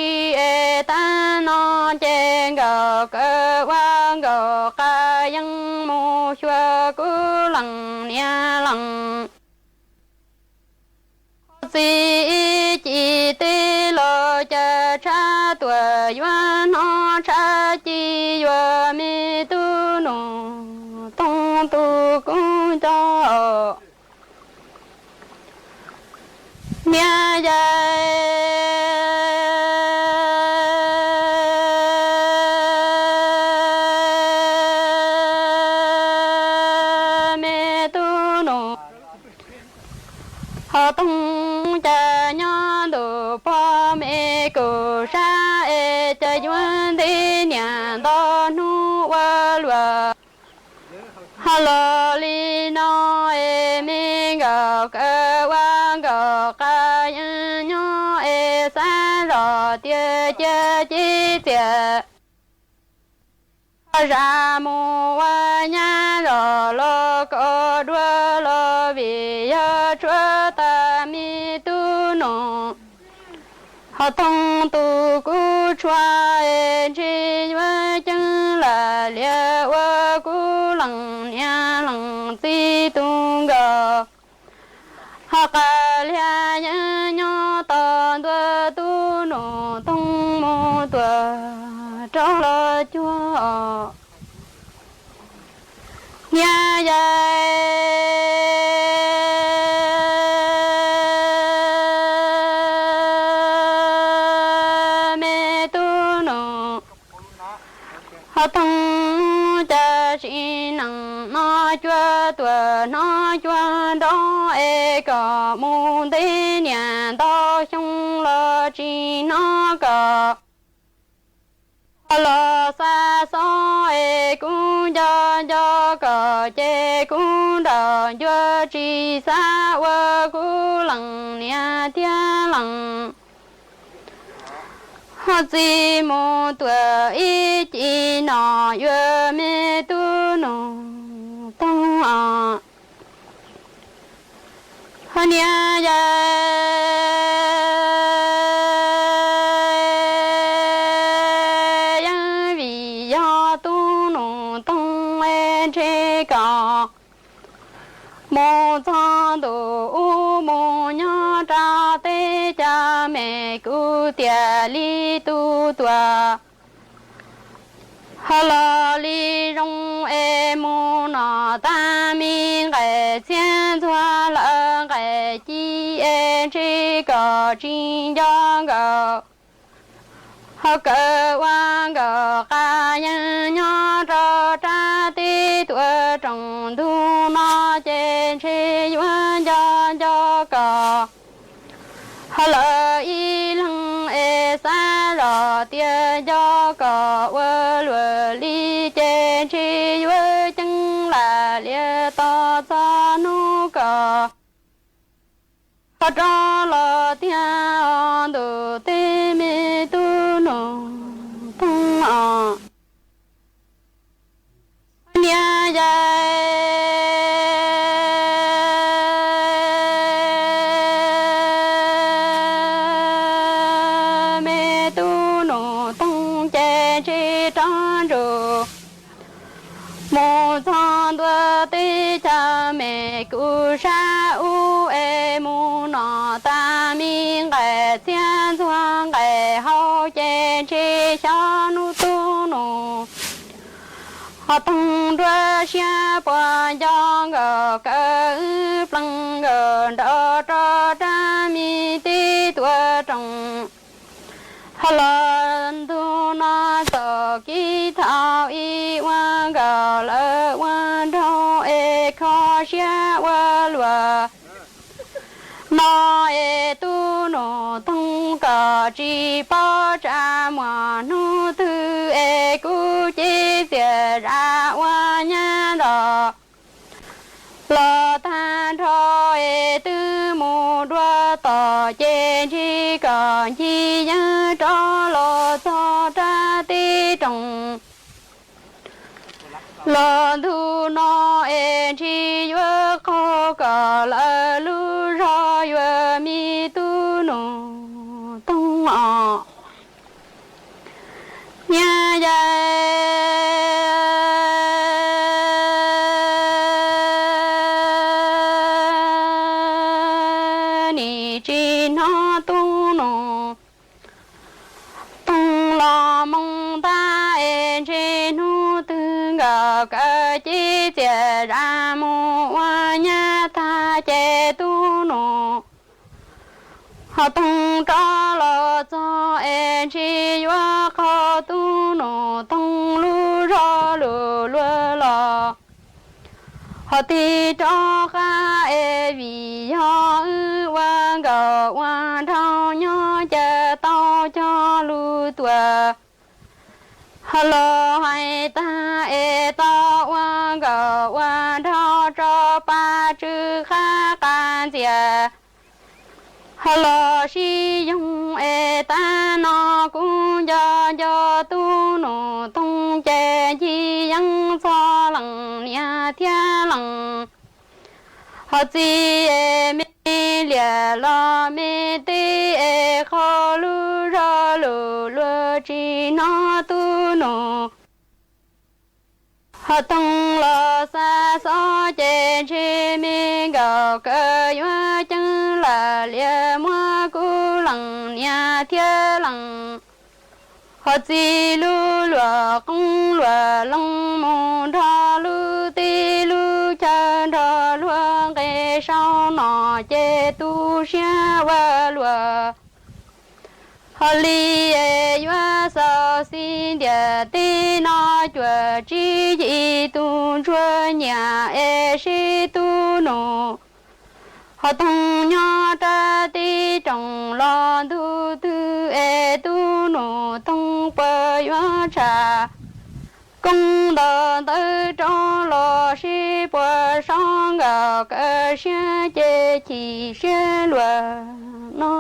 es tab no ces nkaum kaw ua nkaum qa yeej mus xyuas kuv leej niam leej txiv ci teb los cas tshab tuam yuav hnov tshab ci yuav me tub nus toog tus kub nco niam yau me tub nus. Ho toog cas nyob ntu pog me kuv sab es cas yuav nti niam nto hnub ua luam. Ho los li no es me nkaum kaw ua nkaum qa yeej nyob es xav zog tias cia ci txias. Ho zam mus ua nyab zog los kaum dua los vim yog tshuav tag me tub nus. Ho Toog tus kuj tshua es ntshe yuav ceeb lam liam ua kuv leej niam leej txiv tus nkaus. Ho Qas Liag yeej nyob tos ntua tub nus Toog mus tuag rov los cuag niam yau me tub nus. Ho Toog mus cas sim neej no cuag tuag hnub cuag nrov es kom mus ntev niam ntau xyoo los tsis hnov kom. Ho los xa xov es kuv nco nco kom ces kuv nrawm ncua tsis xav ua kuv leej niam thiab leej ho txiv mus tuag ib cim no yuav me tub nus Toog os. Ho niam yau yeej vim yog tub nus Toog es ntshe kom mus txog ntu ub mus nyob rau teb chaws Mes Kus tiam li tus tuag. Ho los li zoo es mus no tag me nqaim txhiab ntxuag lawm nqaim ci es ntshe kom tsis nco nkaus. Ho kawg ua nkaus qas yeej nyob rau rab teb tuam rooj ntug no ces ntshe yuav nco nco kom. Ho lawv ib leeg es xav zoj tias nco kom ua luaj li ces ntshe yuav ceeb lam liam tos txog hnub kom ho rov los tiag os ntuj teb me tub nus Toog os. Niam yau me tub nus Toog ces ntshe rov ntsug mus txog ntua teb chaws Mes Kus sab ub es mus no tag me nqaim txhiab ntxuag nqaim hauv ces ntshe xyov hnub tub nus ho Toog nruab siab puas nco nkaus kawg wb plees nkaus nraum rau rab me teb tuam rooj. Ho los ntu no txoj kev thaum ub ua nkaus lawv ua nraug es kho siab ua luaj no es tub nus Toog kom tsis paub tsa muaj hnub twg es kuv cev txiaj zam ua nyab nrog los tag nrho es twb mus dua tom ces ntshe kom ncig yeeb rov los txog rab teb rooj. Los ntu no es ntshe yuav qaug kom lawv lub zog yuav me tub nus Toog os. Niam yau nim tsis hnov tub nus Toog los moo ntag es ntshe hnub twg nkaus kawg cev txiaj zam mus ua nyab tag ces tub nus ho Toog rov los txog es ntshe yuav qaug tub nus Toog lub zog lug luag los ho tig rov qab es vim yog wb ua nkauj ua nraug nyob ces tau cog lus tuam. Ho los hais tag es tau ua nkauj ua nraug tso pa tsw qab qas ntxias. Ho los sib yoog es tag no kuv nco nco tub nus Toog ces ncig yeeb txog leej niam thiab leej Ho txiv es me liam los me teb es qhov lub zog lus luag tsis hnov tub nus. Ho toog los xa xob ces ntshe me nkaus kawg yuav ceeb lam liam muab kub lees niam thiab lees. Ho txiv lub luam qoob luam loo mus nrog lub teb lub chaw nrog luag nqe sau nom ces tu siab ua luaj. Ho li es yuav xaus xib ntiag teb no cuam tsib yim tus ntsuag nyiam es sib tub nus. Ho toog nyob rab teb roos los ntug twg es tub nus toog puas yuav tsham. Koob ntaus ntawv rov los sib puas sob nkaus kawg siab ces chim siab luaj no.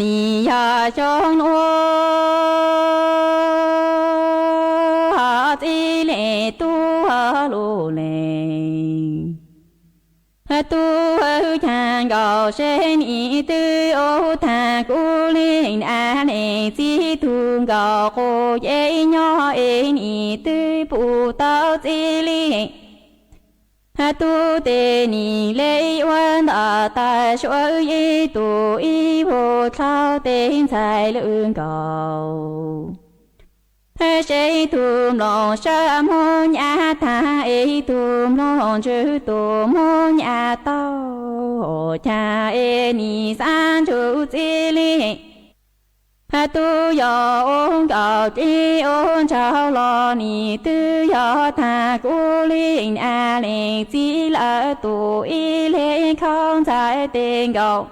Nim yog xyoo nuav txij li tub lug le, tub caag nkaus seb nim twb ua taag kuv le, a le txij tug nkaus quas yeej nyob es nim twb pum tau txij le. Tub tes nim le ua ntawm tas suav ib tug ib vuag dlhau tes ntxhais lwm nkaus. Seb tug mloog sab muab nyab taag es tug mloog ntswg tug muab nyab tau, caag es nim xaav ntsug txij le. Tub yog ua nkaus teb ua ntsauv los nim twb yog taag kuv le, a le txij lawm tug ib le khaub ntxhais tes nkaus.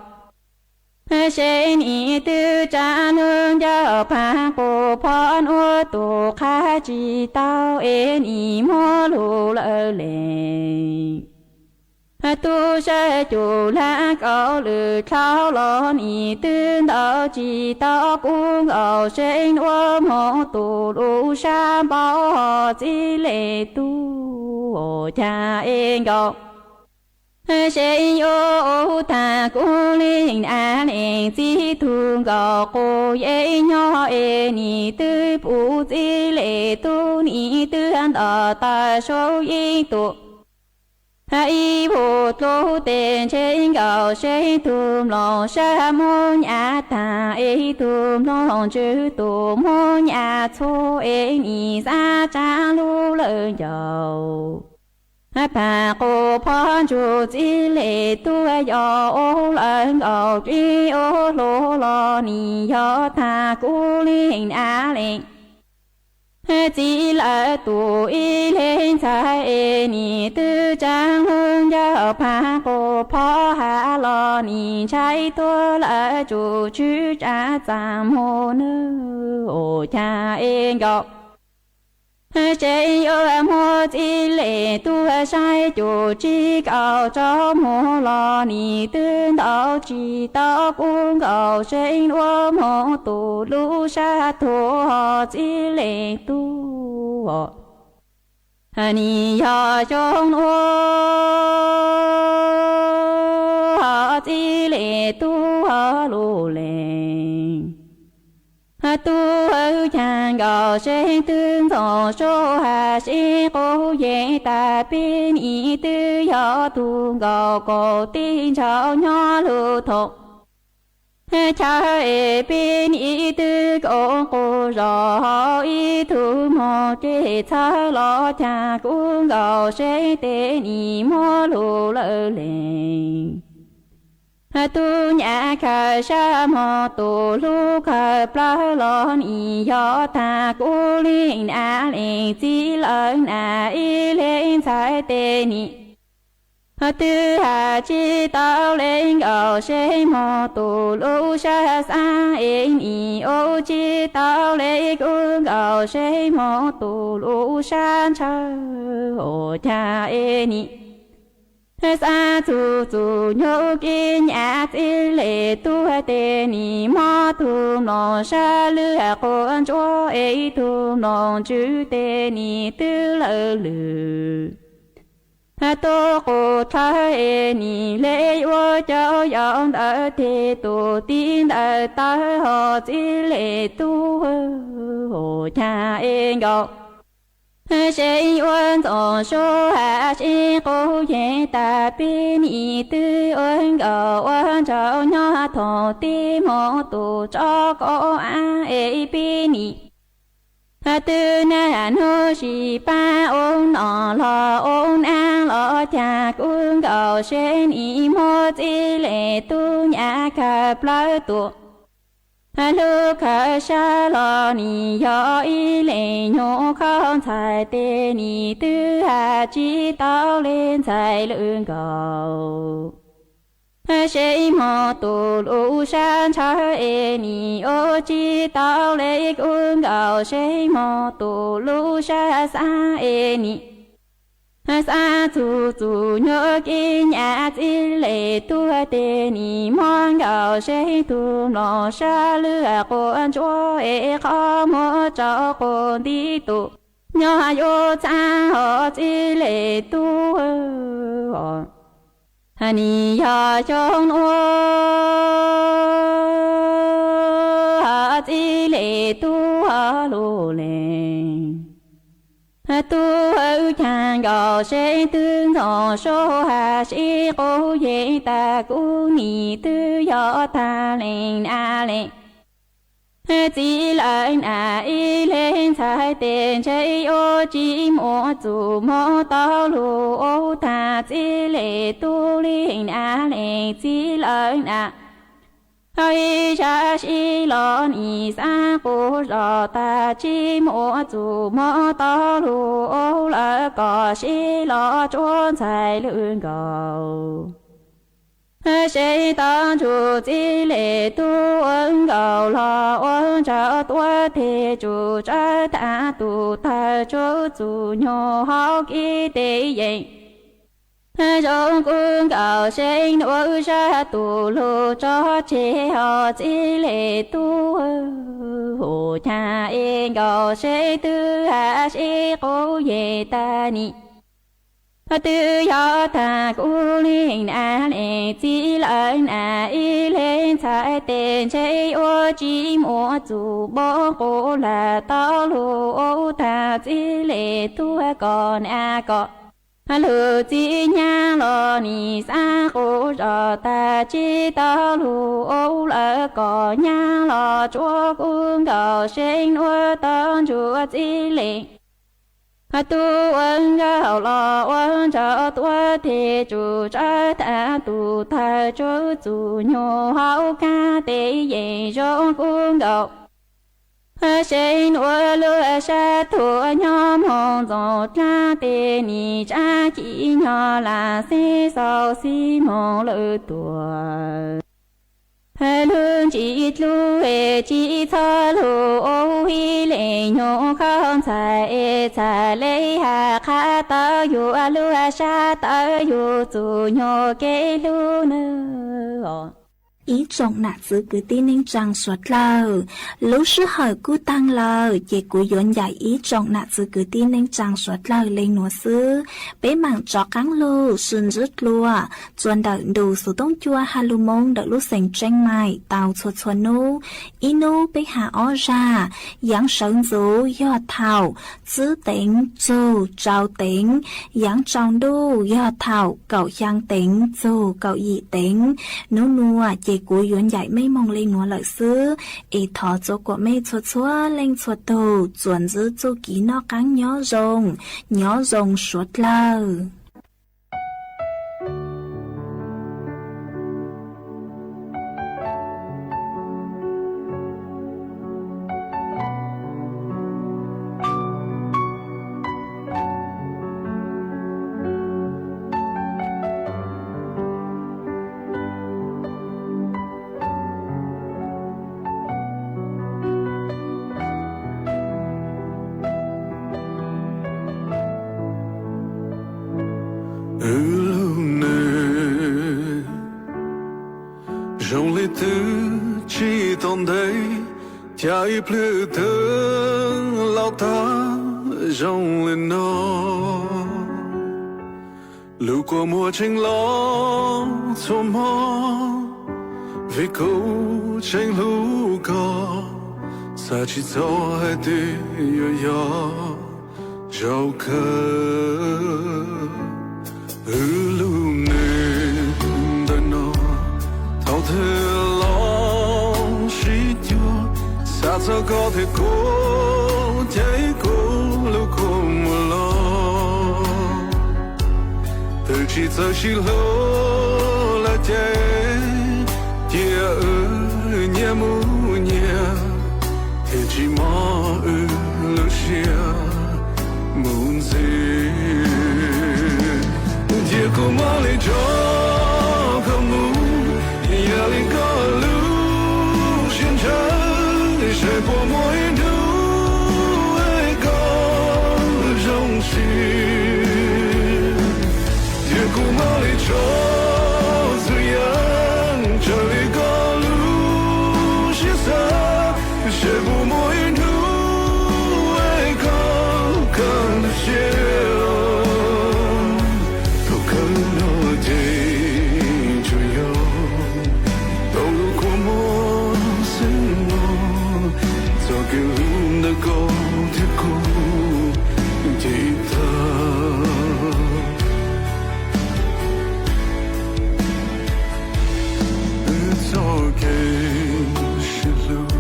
Seb nim twb tsa nub ncauj paag qus phob nuav tug qab tsis tau es nim muab lug lawm le. Tub sab cum lab kaum lwm dlhau los nim twb ntaus tsis tau kub nkaus seeb ua moog tus lub sab npau hos txij le tub caag es nkaus. Seeb yuav ua taag kub leej nav leej txij tug nkaus quas yeeb nyob es nim twb puv txij le tub nim twb ntaus tawm saum ib tug ib vuag dlub tes ntshe nkaus seeb tug mloog sab muab nyam taag es tug mloog ntswg tus muab nyam txhua es nim xaav tsaam lub lawm ncaus. Paag quas phob ntsug txij le tub yog ua lawm nkaus dlib ua hluas los nim yog taag kub leej nav leej txij lawm tus ib leeg ntxhais es nim twb tsaam lug ncauj paag quas phob has los nim ntshai tuag lawm tsum tswv tsaam txaam moog nwg ua caag es nkaus. Seeb yuav muab txij le tub saib cum tsib kaum rau moog los nim twb ntaus tsis tau kub nkaus seeb ua moog tus lub sab tuag hos txij le tub nim yog xyoo nuav hos txij le tub hos lug lees. Tub caag nkaus seeb twb ntxoov sua has sib quas yeej tas peb nim twb yog tug nkaus kaum tij ntsauv nyob lug thaum chaw es peb nim twb koom quas zos hauv ib tug moog ces txhawb los caag kub nkaus seeb tes nim muab lug lawm lees. Tub nyam khaws sab moog tus hlub khaws plawg los nim yog taag kub leej nav leej txij lawm nav ib leeg ntxhais tes nim twb has tsis tau le nkaus seeb moog tus lub sab xaav es nim ua tsis tau le kub nkaus seeb moog tus lub sab ntshaw ua caag es nim xaav txug txug nyuj kib nyam txij le tub tes nim mob tug mloog sab lwj quas ntsuab es tug mloog ntswg tes nim twb lawv lwm tub quas dlawg es nim le ua cov yau ntawm teg tus tib ntawm tawg hos txij le tub ua caag es nkaus. Seeb ua ntxoov sua has sib quas yeej tas peb nim twb ua nkaus ua nraug nyob thaum tib moog tus tso kauv ab es peb nim twb nag nub sis paab ua nom los ua naab los caag kub nkaus seeb nim muab txij le tub nyam khaws plawg tus hlub khaws sab los nim yog ib leeg nyuj khaub ntxhais tes nim twb has tsis tau le ntxhais lwm nkaus. Seeb moog tus lub sab ntshaw es nim ua tsis tau le kub nkaus seeb moog tus lub sab xaav es nim xaav txug txug nyuj kib nyam txij le tub tes nim mob nkaus seeb tug mloog sab lwj quas ntsuab es qhov muag rau quas nti tus nyob yuav txhav hos txij le tub nim yog xyoo nuav hos txij le tub hos lug lees. Tub caag nkaus seeb twb ntxoov sua has sib quas yeej tas kub nim twb yog taag leej nav leej txij lawm nav ib leeg ntxhais tes ntshe yuav tsis muaj txuj moog tau lug ua taag txij le tub leej nav leej txij lawm nav. Ib zag sib los nim xaav quas zos tas tsis muaj txuj moog tau lug ua lawm kom sib los tsuav ntxhais lwm nkaus. Seeb tau ntsug txij le tub ua nkaus los ua nraug tuab teg tsum tsawg taag tus tawg tsum txug nyuj hauv kib tes yeej Zoo kub nkaus seev nuav zaj tus lug tso tseg hov txij le tub, hu caag es nkaus seev twb hab sib qub yeej tag nim. Twb yog taag kuv leej nam leej txiv lawm nam ib leeg ntxhais tes ntshe ua tsi muaj txuj npo qub lam tau lug ua taag txij le tub kom nam kom lug txij nyab los nim xaav qub zog tag tsi tau lug ua lawm kom nyab los tsuav kub nkaus seev nuav tau ntsuag txij le tub ua nkaus los ua ntsauj tuab teg tsuj tsawv taag tus tawg tsuj txug nyuag hauv kaab tes yeej zoo kub nkaus seev nuav lub sab tuag nyob moog ntxoov dlaab tes nim tsaab ci nyog lam xeeb xaus xib moog lawm tuag. Lug ntsis dlub es tsi txhob lug ua ib leeg nyuag khaub ntxhais es txhais le has qhab tawv yug lub sab tawv yug txug nyuag kev hlub nawb. Ib tsoom nam txwv kwv tij neej tsaa suav dlawg, lub sij hawm kuj taag lawm ces kuv yuav ncaim ib tsoom nam txwv kwv tij neej tsaa suav dlawg le nuav xwb. Peb maam tso qaab lug sib ntsib dlua txuas ntawm ntu xuv tooj cua ha lug moo ntawm lub xeev Tseeb Maim tau txhua txhua nub. Ib nub peb has ob zag, yaav sawv ntxuv yog thaum tsib teev txug rau teev, yaav tsaus ntuj yog thaum kaum xyaa teev txug kaum yim teev. Nub nuav ces kuv yuav ncaim mej moog le nuav lawm xwb, es thov txua kuam mej txhua txhua leej txhua tug txuas ntsib txuj kev noj qaab nyob zoo, nyob zoo suav dlawg. Wb lub neej zoo le twb tsi tau ntev, ca ib plhws twb laus tag zoo le no. Lub kua muag tseem los txhua hmo, vim kuv tseem hlub koj, xav tsis txog hais tias yuav yog zaum kawg. Wb lub neej ntawm no thaum twg los sib cuag, xav txog koj thiab kuv ces kuv lub kua muag los. Twb tsis txawj sib hlub lawm ces cia wb nyias mus nyias, thiaj tsis mob wb lub siab mus ntxiv. Cia kuv mob li tso koj mus, yog li koj lub siab ntshaw, saib puas muaj ib hnub es koj zoo siab. Cia kuv mob li tso txhua yaam, raws li koj lub siab xav, saib puas muaj ib hnub es koj kawg lub siab. Thaum kawg no ces tsuas yog tau lub kua muag xwb mog, txoj kev hlub ntawm koj thiab kuv ces tag. Wb txoj kev sib hlub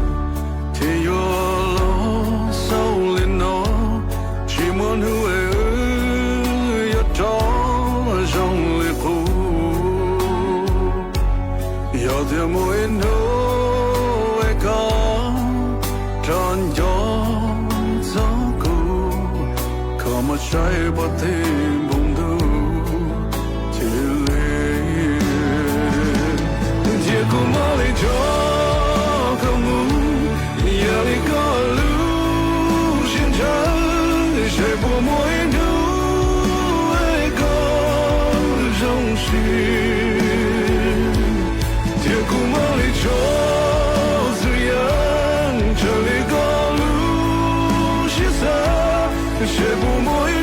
thiaj yuav los xaus li no, tsis muaj hnub es wb yuav rov zoo li qub. Yog tias muaj ib hnub es koj rov nco txog kuv, koj mam saib puas tig npoo ntuj thiaj li. Cia kuv mob li tso koj mus, yog li koj lub siab ntshaw, saib puas muaj ib hnub es koj Mus mus